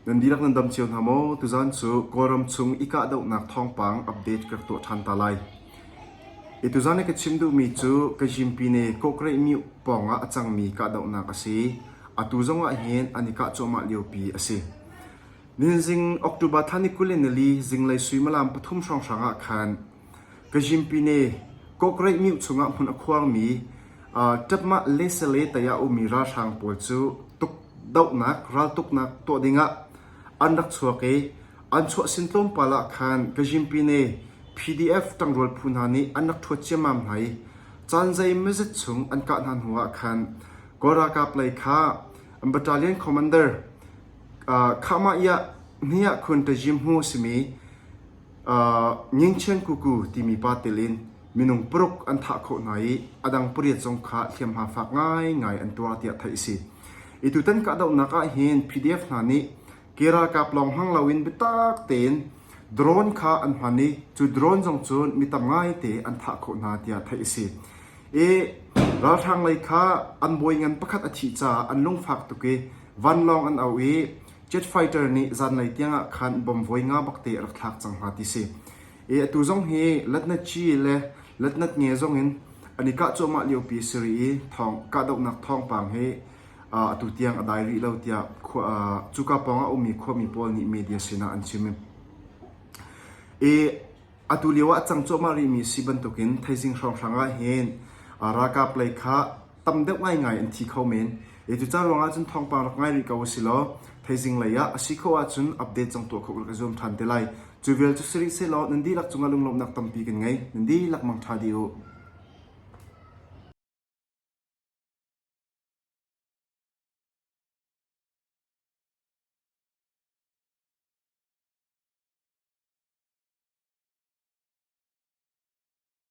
Nan dihlak nan dam cio hna maw? Tuzaan cu Kawlram chung i kahdohnak thawngpang update ka rak tuah ṭhan ta lai. I tuzaan i ka chim duhmi cu Kazim Pine Kawhkreih Myu pawngah a cangmi kahdohnak a si. Atu zong ah hin an i kah cuahmah liopi a si. Nihin October thla ni 24 zinglei suimilam pathum hrawnghrang ah khan Kazim Pine Kawhkreih Myu chungah hmun a khuarmi Ṭapmah Lesele tei ah a ummi ralhrang pawl cu tukdohnak raltuknak tuah dingah an rak chuak i an chuah sin tlawmpal ah khan Kazim Pine PDF ṭangrual phu hna nih an rak ṭhuat ciammam hna i caan zeimawzat chung an kah hna hnu ah khan Kawl ralkap lei kha battalion commander Khahmah Yah Hniah Khun Tazim Hmu a simi Ngingchen Kuku timi pa tel in minung paruk an thah khawh hna i a dang pariat zong kha hliamhma fak ngaingai an tuar tiah theih a si. I tutan kahdohnak ah hin PDF hna nih ke ralkap lawng hmang loin biatak tein drone kha an hman i cu drone zong cun mi tam ngaite an thah khawh hna tiah theih a si. I ralhrang lei kha an bawi ngan pakhat a thih caah an lungfak tuk i vanlawng an auh i jet fighter nih zanlei tiangah khan bomb voi nga bakte a rak thlak cang hna ti si. I atu zong hi Latnaci le Latnat nge zong in an i kah cuahmah liopi a si rih i thawng kahdohnak thawngpang hi atu tiang a dai rih lo tiah cuka pawng ah ummi khuami pawl nih media sinah an chim. I atu lio ah a cang cuahmah rihmi si bantukin thaizing hrawnghrang ah hin ralkap lei kha tam deuh ngaingai an thi kho men. I cuca ruangah cun thawngpang rak ngai rih ko a si law thaizing lei ah a si kho ahcun update zong tuah kho ka zuam ṭhan te lai. Cu vial cu si rih sehlaw nan dihlak cungah lunglawmhnak tampi kan ngei. Nan dihlak mangṭha dih u.